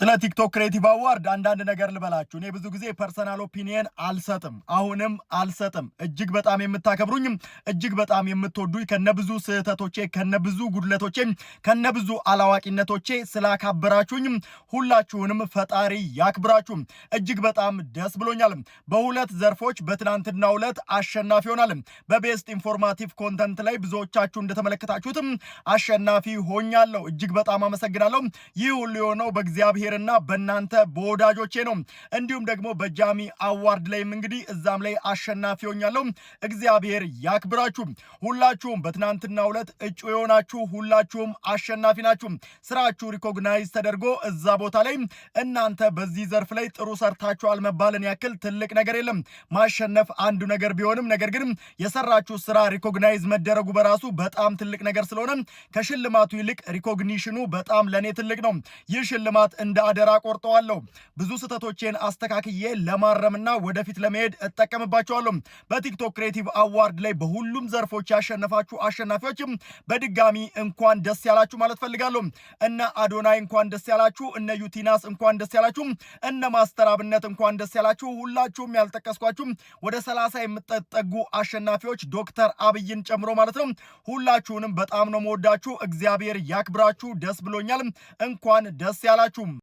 ስለ TikTok Creative Award አንዳንድ ነገር ልበላችሁ። እኔ ብዙ ጊዜ personal opinion አልሰጥም፣ አሁንም አልሰጥም። እጅግ በጣም የምታከብሩኝም እጅግ በጣም የምትወዱኝ ከነብዙ ስህተቶቼ፣ ከነብዙ ጉድለቶቼ፣ ከነብዙ አላዋቂነቶቼ ስላካበራችሁኝም ሁላችሁንም ፈጣሪ ያክብራችሁ። እጅግ በጣም ደስ ብሎኛል። በሁለት ዘርፎች በትናንትናው ዕለት አሸናፊ ሆኛለሁ። በ best informative content ላይ ብዙዎቻችሁ እንደተመለከታችሁትም አሸናፊ ሆኛለሁ። እጅግ በጣም አመሰግናለሁ። ይህ ሁሉ የሆነው በእግዚአብሔርና በእናንተ በወዳጆቼ ነው። እንዲሁም ደግሞ በጃሚ Award ላይም እንግዲህ እዛም ላይ አሸናፊ ሆኛለሁ። እግዚአብሔር ያክብራችሁ። ሁላችሁም በትናንትናው ዕለት እጩ የሆናችሁ ሁላችሁም አሸናፊ ናችሁ። ስራችሁ recognize ተደርጎ እዛ ቦታ ላይ እናንተ በዚህ ዘርፍ ላይ ጥሩ ሰርታችኋል መባልን ያክል ትልቅ ነገር የለም። ማሸነፍ አንዱ ነገር ቢሆንም ነገር ግን የሰራችሁ ስራ recognize መደረጉ በራሱ በጣም ትልቅ ነገር ስለሆነ ከሽልማቱ ይልቅ recognition ኑ በጣም ለእኔ ትልቅ ነው። ይህ ሽልማት እንደ አደራ ቆጥረዋለሁ። ብዙ ስህተቶቼን አስተካክዬ ለማረምና ወደፊት ለመሄድ እጠቀምባቸዋለሁ። በ TikTok Creative Award ላይ በሁሉም ዘርፎች ያሸነፋችሁ አሸናፊዎችም በድጋሚ እንኳን ደስ ያላችሁ ማለት ፈልጋለሁ። እነ አዶናይ እንኳን ደስ ያላችሁ፣ እነ ዩቲናስ እንኳን ደስ ያላችሁ፣ እነ ማስተር አብነት እንኳን ደስ ያላችሁ። ሁላችሁም ያልጠቀስኳችሁም ወደ 30 የምትጠጉ አሸናፊዎች ዶክተር አብይን ጨምሮ ማለት ነው። ሁላችሁንም በጣም ነው መወዳችሁ። እግዚአብሔር ያክብራችሁ። ደስ ብሎኛል። እንኳን ደስ ያላችሁ።